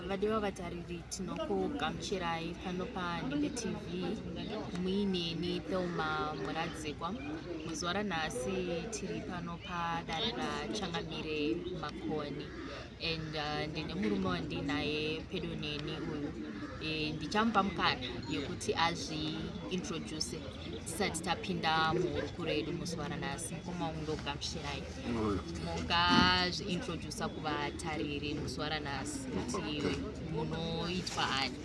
Vadiwa vatariri, tinokugamuchirai pano paNhimbe TV muineni Thelma Muradzikwa. Muzuva ranhasi tiri pano padare raChangamire Makoni and ndine murume wandinaye pedo neni uyu. Ndichamupa mukana yekuti azviintroduce tisati tapinda muhurukuro yedu muzuva ranhasi. Mukoma wangu, ndokugamuchirai. Mungazviintrodusa kuvatariri muzuva ranhasi kuti munoitwa ani?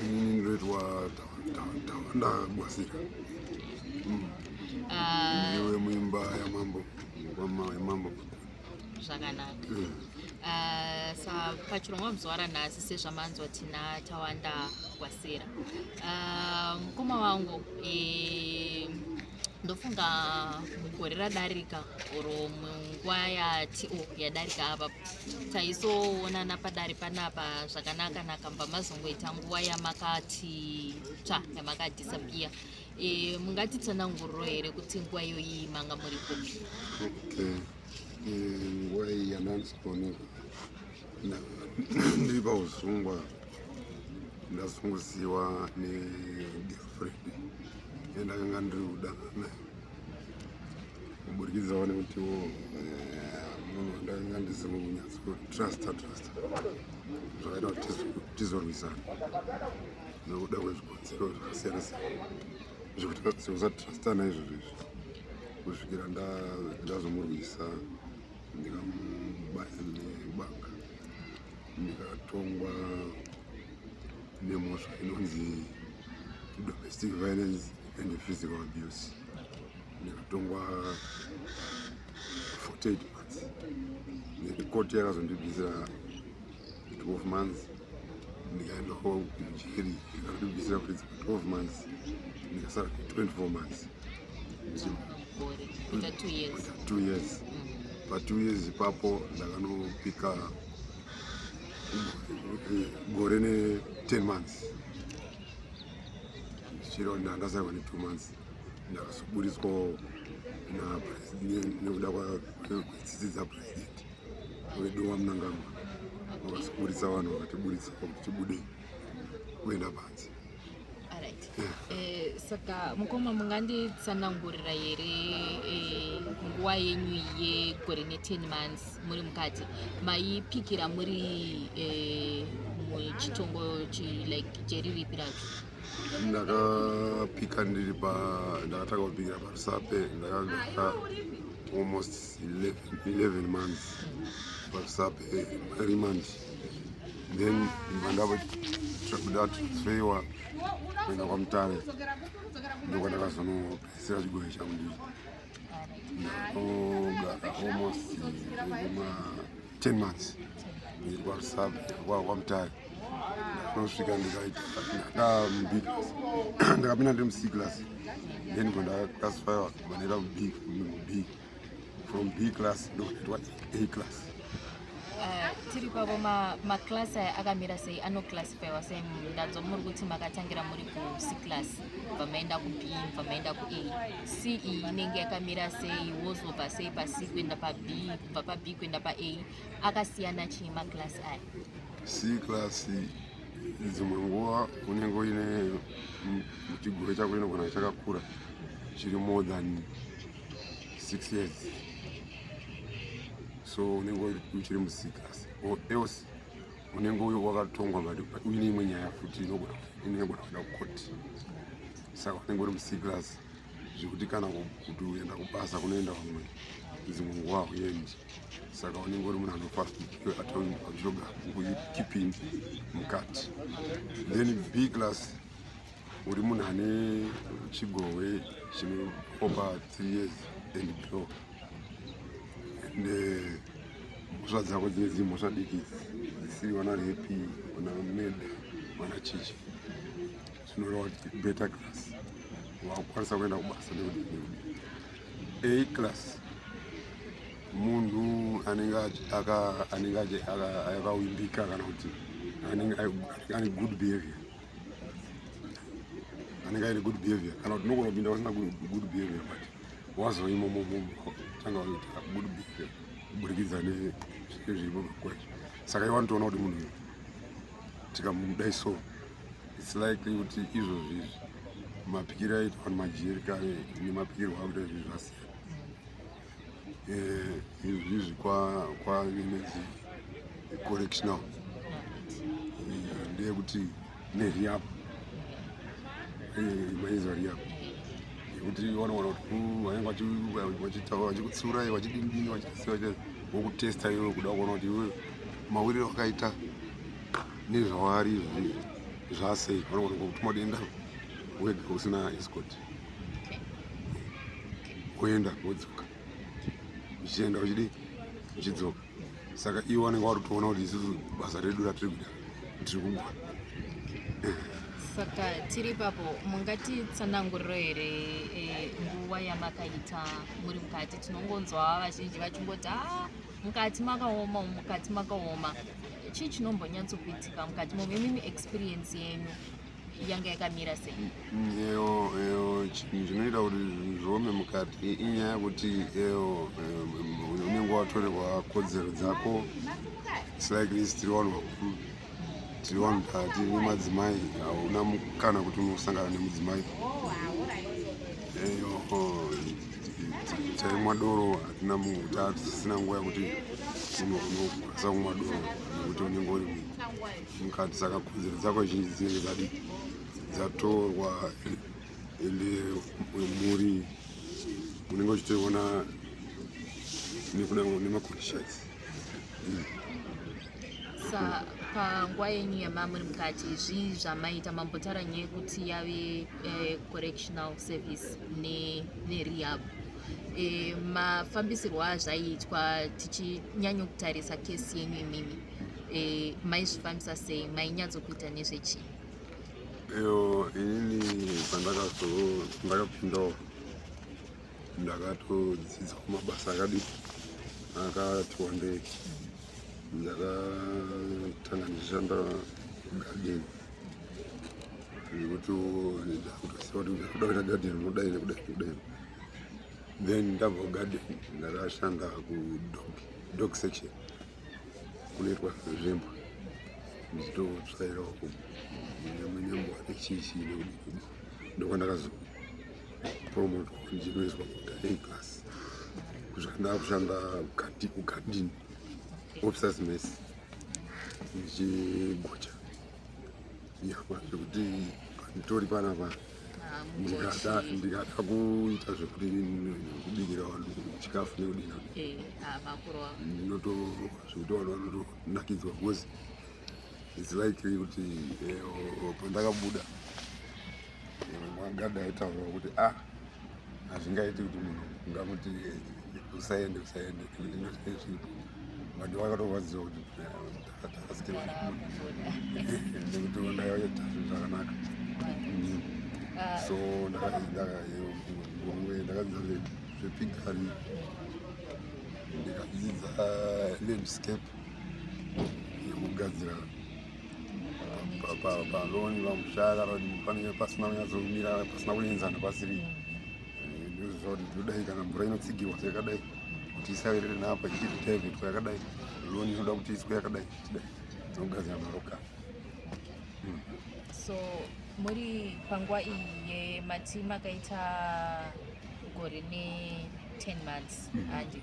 Inini ndinoitwa Tawanda Gwasira. Ndiwe muimba yamambo, yamambo. Zvakanaka. Sa pachirongwa muzuva ranhasi, sezvamanzwa, tina Tawanda Gwasira. Mukoma wangu, ndofunga mugore radarika oro munguva yati o yadarika apa, taisoonana padare panapa zvakanaka naka, mubva mazongoita nguva yamakati tsva, yamakadisappear. Mungatitsananguriro here kuti nguva iyoyi manga muri kupi? Okay. Nguva iyi yandandisi kuonekwa ndiri pausungwa, ndasungosiwa negirlfriend yandakanga ndiri kudanana nayo, kuburikidzawo nekutiwo munhu wandakanga ndisiri kunyatsotrusta trusta, zvakaita kuti tizorwisana nekuda kwezvikonzero zvakasiyana siyana zvekuti zvekusatrustana izvozvo izvi, kusvikira ndazomurwisa, ndikamubaya nebanga, ndikatongwa nemhosva inonzi domestic violence and physical abuse, ndikatongwa 48 months. Nekoti yakazondibvisira 12 months, ndikaendawo kujeri, ikandibvisira futi 12 months, ndikasara 24 months. Gore kuita 2 years? Kuita 2 years. Pa2 years ipapo ndakanopika gore ne10 months, zvichireva kuti ndandasarwa ne2 months. Ndakazoburitswawo nekuda kwetsitsi dzapresident wedu waMnangagwa, vakazoburitsa vanhu, vakatiburitsa kuti tibude kuenda panze. Alright. Saka mukoma, munganditsanangurira here nguva yenyu yegore ne10 months muri mukati, maipikira muri muchitongo like jeri ripi racho? Ndakapika ndiri pa ndakatanga kupikira paRusape. Ndakagara almost 11, 11 months paRusape remand, then ndatransferiwa kuenda kwaMutare, ndokwandakazonopedzisira chigoyo changu. Ndii ndakogara almost ma 10 months ndiri kwaRusape, kwaMutare. Ndanosvika ndikaita ndanga muB class. Ndakapinda ndiri muC class, then kwandakaclassifywa vanera muB. From B class ndokuitwa A class. Tiri pavo, maclass aya akamira sei? Anoclassifywa sei? Ndanzwa muri kuti makatangira muri kuC class, bva maenda kuB, bva maenda kuA. C iyi inenge yakamira sei? Wozobva sei paC kuenda paB, kubva paB kuenda paA? Akasiyana chii maclass aya? C class, dzimwe nguva unenge uine chigure chako inogona chakakura, chiri more than 6 years, so unenge uchiri muC class, or else unenge wakatongwa but uine imwe nyaya futi inogona kuenda kukoti, saka unenge uri muC class, zvekuti kana kuti uenda kubasa kunoenda vamwe, dzimwe nguva hauendi, saka unenge uri munhu anofanira kukeeping mukati. Then B class, uri munhu ane chigowe chinokopa 3 years and below, and mhosva dzako dzine dziri mhosva diki, dzisiri vana rape, vana murder, vana chichi, zvinoreva kuti better class, wakukwanisa kuenda kubasa nekudii nekudii. A class, munhu anenge akawimbika, kana kuti anenge ane good behavior, anenge aine good behavior, kana kuti unogona kupinda usina good behavior, but wazoimomo tanga kuita good behavior kuburikidza nezviripo makwazvo. Saka iwe wanotoona kuti munhu uyu Tikamudai so, it's likely kuti izvozvi izvi mapikiro aitwa nemajeri kare nemapikirwo akuita izvi zvasiyana. Izvi izvi kwainonzi correctional, ndeyekuti nerehab, maizwa rehab yekuti vanoona kuti vanenge vachikutsiurai, vachidini dini, vokutesta iwewe kuda kuona kuti iwewe mawiriro akaita nezvavari izvi zvasei. Vanogona kukutuma kuti enda wega usina escort, woenda, wodzoka, uchienda, uchidi, uchidzoka. Saka ivo vanenge vari kutoona kuti isusu basa redu ratiri kuita tiri kugona. Saka tiri ipapo, mungatitsananguriro here nguva yamakaita muri mukati? Tinongonzwa vazhinji vachingoti, "A, mukati makaoma, mukati makaoma." Chii chinombonyatsokuitika mukati momo? Imimi experience yenyu yanga yakamira sei? Eyo, eyo, chinhu chinoita kuti zvinhu zviome mukati inyaya yekuti, eyo, unenge watorerwa kodzero dzako. It's like this, tiri vanhu vakuru, tiri vanhu tiri madzimai, hauna mukana kuti unosangana nemudzimai. Eyo, taimwa doro, hatina tisina nguva yekuti unokwanisa kumwa doro nekuti unenge uri mukati. Saka kodzero dzako zhinji dzinenge dzadi dzatorwa, ende mhuri unenge uchitoiona nemaconditions. Sa panguva yenyu yamamuri mukati, zvii zvamaita? Mambotaura nyaya yekuti yave correctional service nerehab. Mafambisirwo azvaiitwa, tichinyanya kutarisa kesi yenyu imimi, maizvifambisa sei? Mainyatsokuita nezvechii? Iyo, inini pandakapindawo ndakatodzidzawo mabasa akadii, akati wandei. Ndakatanga ndichishanda kugadheni, nekuti ndakutoziva kuti ndakuda kuita gadheni, unodai nekudai nekudai. Then ndabva kugadheni ndakashanda kudog dog section, kunoitwa zvembwa, ndichitotsvairawo nembwa nechichi nekudii. Ndokwandakazopromotwa ndichinoiswa kuita A class, kusvika ndakushanda kugadheni, officers mess, ndichigocha nyama, zvekuti panditori panapa ndikada kuita zvekuti kubikira vanhu chikafu nekudina, ndinotorohwa zvekuti vanhu vanotonakidzwa, because it's likely kuti pandakabuda magadhi aitaura kuti, "Ah, hazvingaiti kuti munhu ungamuti usaende, usaende," nekuti ndozvinenge zviripo. But vakatorwadziwa kuti tarasikirwa nekuti ndakaita zvinhu zvakanaka. So ndakadzidza zvepiggery, ndikadzidza landscape yekugadzira palawn, pamusha, kana kuti panenge pasina kunyatsomira, pasina kuenzana, pasiri ndozviziva kuti ndodai kana mvura inotsigirwa yakadai kuti isaverere napa, ichidhivhetwa yakadai, lawn inoda kuti iswe yakadai, ichidai, tinogadzira maroka. So muri panguva iyi yemati makaita gore ne10 months, handi?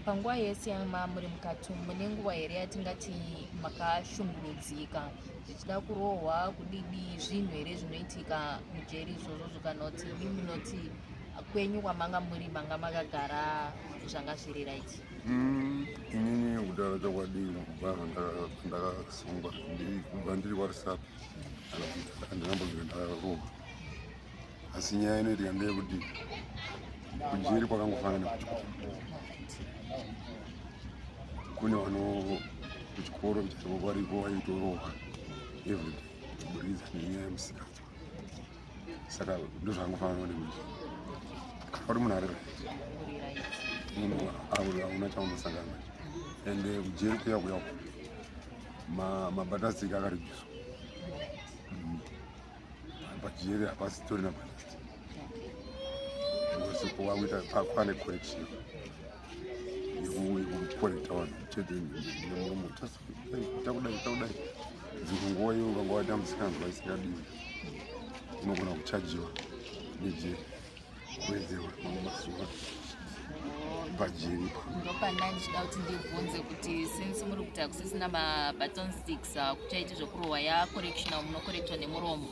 Panguva yese yama muri mukati, mune nguva here yatingati makashungurudzika, zvichida kurohwa, kudidi, zvinhu here zvinoitika mujeri izvozvozvo, kana kuti imi munoti kwenyu kwamanga muri manga makagara zvanga zviri right? Inini kutaura chokwadi, kubva pandakasungwa, kubva ndiri kwaRusape, kana kuti handinambobvira ndakarohwa. Asi nyaya inoitika ndeyekuti kujeri kwakangofanana nekuchikoro. Kune vano kuchikoro chaiko kwariko vaitorohwa everyday kuburikidza nenyaya yemusikazwa. Saka ndozvakangofanana nekujeri. Kana uri munhu ari right, Uri right, munhu hauna chaunosangana nacho. Ende kujeri kuya kuya mabatastiki akareducwa. Pajeri hapasitorina batastiki because kwakuita kwane correction yekucorrecta vanhu chete nemuromo, takudai, takudai. Dzimwe nguva iwe ukanga waita musikanzwa isingadiwi, unogona kuchajiwa nejeri, kuwedzerwa mamwe mazuva pajeri. Ndopanda ndichida kuti ndibvunze kuti since muri kuti hakusisina mabaton sticks, kuchaita zvekurohwa yacorrectional, munocorrectwa nemuromo.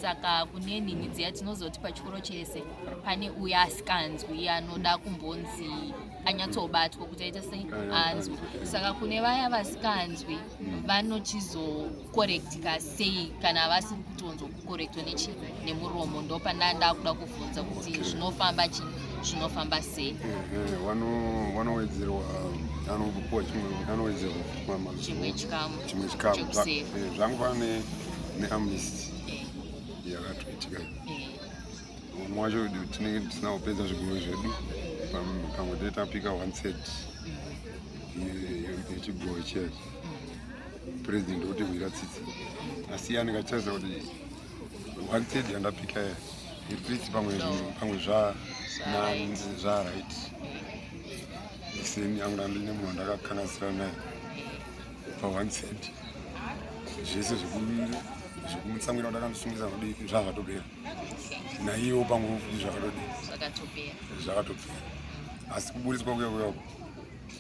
Saka kune nhinhi dziya tinozoti pachikoro chese pane uya asikanzwi, anoda kumbonzi anyatsobatwa kuti aite sei, anzwe. Saka kune vaya vasikanzwi, vanochizocorrectika sei kana vasiri kutonzwa kucorrectwa nechi nemuromo? Ndopanda ndakuda kubvunza kuti zvinofamba chi zvinofamba sei? Ehe, vanowedzerwa, anopuwa chimwe, anowedzerwa mazuva. Chimwe chikamu. Chimwe chikamu. Chekuseva. Zvangu neamnesty yakatoitika. Vamwe wacho tinenge tisina kupedza zvigove zvedu. Pamwe tee tapika one third yechigove chiya, president otinzwira tsitsi, asi iye anenge achitarisa kuti one third yandapika iya, at least pamwe Zvaright. Zvaright. Seni anga ndine munhu wandakakanganisira naye pa one third, zvese zvekumutsamwira kuti akandisungisa kudii, zvazvatopera. Naiyewo pamwe futi zvakatodii. Zvakatopera. Zvakatopera, asi kuburitswa kuya kuya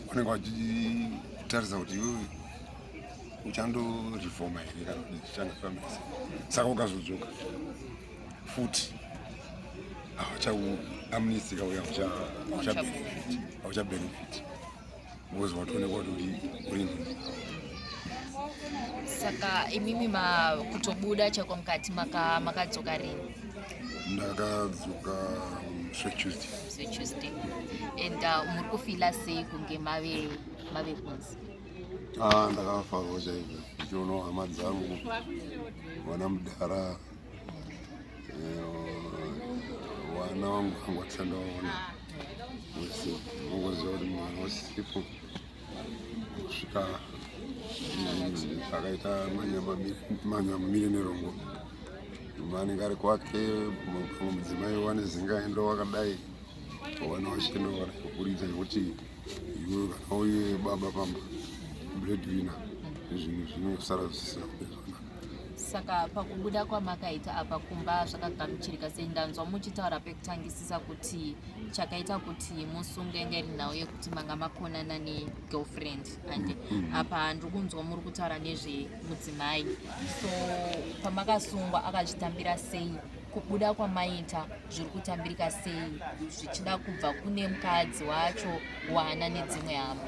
vanenge vachitarisa kuti iwewe uchandoreforma here kana kuti zvichangofambira sei. Saka ukazodzoka futi, amnesty kauya, hauchabenefit because watoonekwa kuti uri nhingi. Saka imimi kutobuda chako mukati, makadzoka rini? Ndakadzoka musi weTuesday. Musi weTuesday. And muri kufeela sei kunge mave kunze? Ah, ndakafarwa chaizvo ndichionawo hama dzangu, vana mudhara, vana vangu vangu vatishandaona wese. Unongoziva kuti mwana wasipo kusvika zvakaita manyama mire nerongo, anenge ari kwake. Pamwe mudzimai wane zingaendo wakadai, vana vachienda wakadai, kuburitsa nekuti iwe kana uye baba pamba, breadwinner, zvinhu zvinosara zvisina kuita zvakanaka. Saka pakubuda kwamakaita apa, kumba zvakagamuchirika sei? Ndanzwa muchitaura pekutangisisa kuti chakaita kuti musunge inge iri nhau yekuti manga makonana negirlfriend, and apa ndiri kunzwa muri kutaura nezvemudzimai. So pamakasungwa akazvitambira sei? Kubuda kwamaita zviri kutambirika sei, zvichida kubva kune mukadzi wacho, wana nedzimwe hama?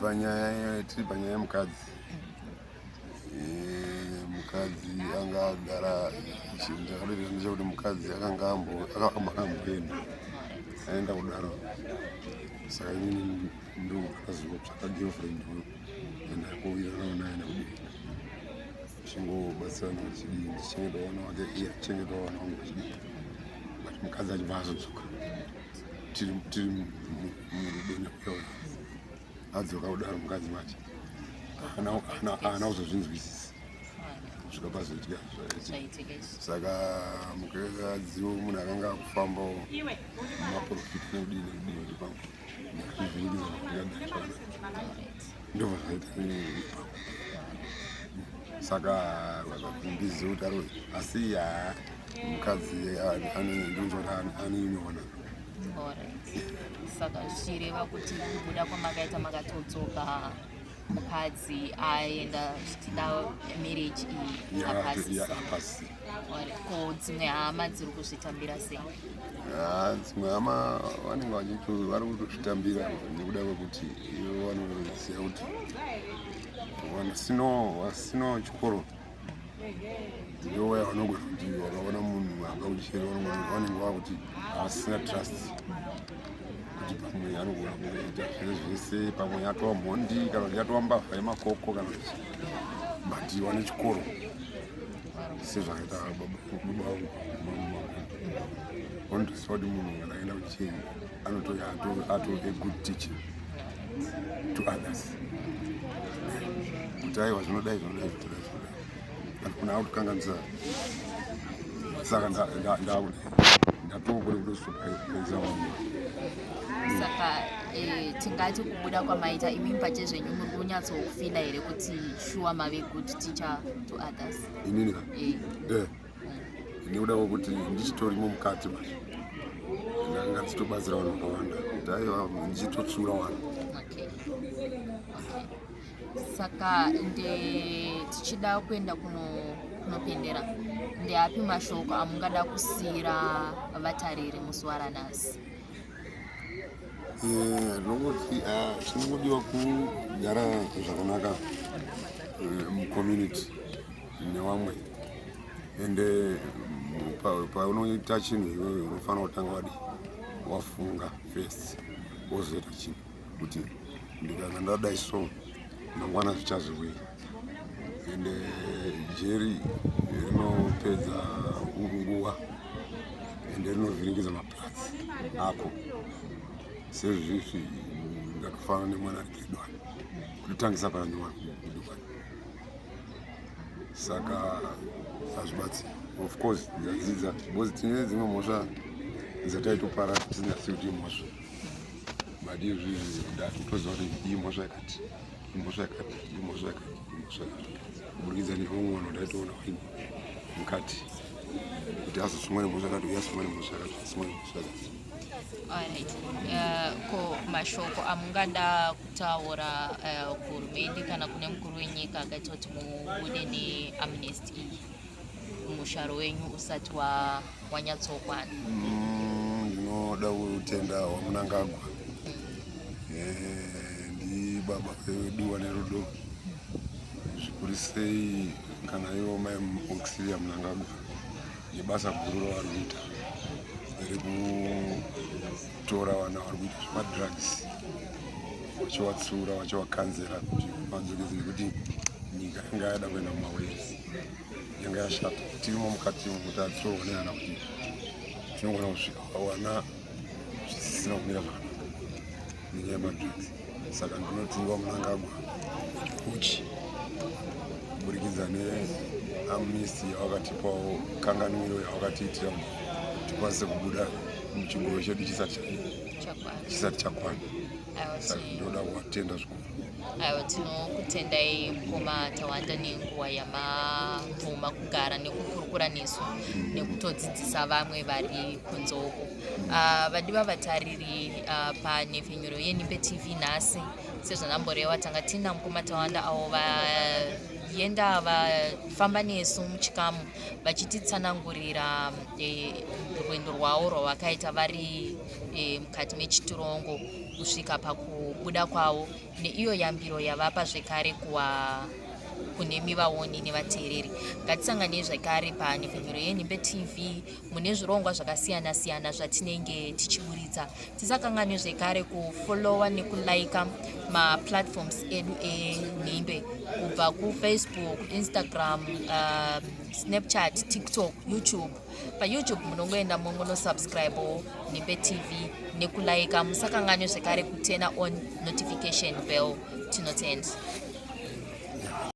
Panyaya tiri panyaya yemukadzi, mukadzi anga agara. Chinhu chakatoitika ndechekuti mukadzi akanga akamboenda, aenda kudaro. Saka inini ndokakazotsvaka girlfriend uyo, ndakuwirirana naye nekudii, tichingobatsirana chidii, ndichichengeta vana wake, iye achichengetawo vana vangu chidii. But mukadzi achibva azodzoka, tiri murudo nekuyaona adzoka kudaro, mukadzi manje haana kuzozvinzwisisa kusvika pazoitika zvaitika. Zvaitika izvi. Saka mukadziwo munhu akanga akufambawo mumaprofita nekudii nekudii, kuti pamwe ndakazvivhiringidza ndikadai zvakanaka. Ndobva zvaita ipapo. Saka ndizive kuti ari, asi ha, mukadzi ndinonzwa kuti ane imwe. Alright. Saka zvichireva kuti kubuda kwamakaita, makatodzoka mukadzi aenda, zvichida marriage iyi hapasi. Hapasi. Alright. Ko dzimwe hama dziri kuzvitambira sei? Ah, dzimwe hama vanenge vachito vari kutozvitambira nekuda kwekuti ivo vanoziva kuti vasino chikoro ndivo vaya vanogona kuti vakaona munhu anga kucheri, vanenge vakuti havasina trust kuti pamwe anogona kuita zvese zvese, pamwe yatova mhondi kana kuti yatova mbavha yemakoko kana kuti, but vane chikoro sezvakaita baba vangu vanotoziva kuti munhu kana aenda kucheri anotouya ato a good teacher to others, kuti aiwa, zvinodai, zvinodai, zvinodai, zvinodai, but munhu akutokanganisa. Saka ndakudai. Hatitokone kutosupaisa vamwe. Saka tingati kubuda kwamaita imi pachezvenyu, muri kunyatsofila here kuti shuwa mave good teacher to others? Inini ka? Nekuda kwekuti ndichitorimo mukati macho, ndanga ndichitobatsira vanhu vakawanda kuti aiwa, ndichitotsura vanhu. Okay. Saka nde tichida kuenda kunopendera, ndeapi mashoko amungada kusiyira vatariri musi waranhasi? Ndinongoti chinongodiwa kugara zvakanaka mucommunity nevamwe. Ende paunoita chinhu iwewe, unofanira kutanga wadi wafunga first, wozoita chinhu, kuti ndikanga ndadai so, mangwana zvichazowei. Ende jeri rinopedza nguva, ende rinovhiringidza maplans ako. Sezvizvi ndatofanana nemwana ari grade 1 kutotangisa pana nyowani grade 1, saka hazvibatsiri. Of course ndadzidza, because tine dzimwe mhosva dzataitopara tisingazivi kuti imhosva, but izvizvi ndatotoziva kuti iyi mhosva yakati, imhosva yakati, imhosva yakati, imhosva yakati, kuburikidza nevamwe vanhu vandaitoona vaini mukati, kuti azosungwa nemhosva yakati, uye asungwa nemhosva yakati, asungwa nemhosva yakati. Alright. Ko mashoko amungada kutaura kuhurumende kana kune mukuru wenyika akaita kuti mubude neamnesty iyi, musharo wenyu usati wanyatsokwana? Ndinoda kutenda waMnangagwa. Ndibaba vedu vane rudo zvikuru sei, kana ivo mai Auxilia Mnangagwa, nebasa guru ravari kuita rekutora vana vari kuita zvemadrugs, vachivatsura, vachivakanzera kuti vadzokeze, nekuti nyika yanga yada kuenda mumawere, yanga yashata. Tirimo mukati kuti atirohwa neana, kuti tinogona kusvika wana zvisisina kumira zvakanaka nenyaya yemadrugs. Saka ndinoti waMnangagwa uchi kuburikidza neamnesty yawakatipawo, kanganwiro yawakatiitira kuti tikwanise kubuda muchigoro chedu chisati chakwana. Saka ndinoda kuvatenda zvikuru. Aiwa, tinokutendai mukoma Tawanda nenguva yamabvuma kugara nekukurukura nesu nekutodzidzisa vamwe vari kunze uko. Vadiwa vatariri panhepfenyuro yeNhimbe TV, nhasi sezvanamborewa tanga tina mukoma Tawanda, avo vaenda vafamba nesu muchikamu vachititsanangurira rwendo rwavo rwavakaita vari mukati mechitirongo kusvika pakubuda kwavo, neiyo yambiro yavapa zvekare kuwa kunemi vaoni nevateereri. Ngatisanganei zvekare panhepfenyuro yeNhimbe TV mune zvirongwa zvakasiyana siyana zvatinenge tichiburitsa. Tisakanganwe zvekare kufollowa nekulaika maplatforms edu eNhimbe, kubva kuFacebook, Instagram, Snapchat, TikTok, YouTube. PaYouTube munongoenda mongonosubscribe Nhimbe TV nekulaika. Musakanganwe zvekare kuturn on notification bell. Tinotenda.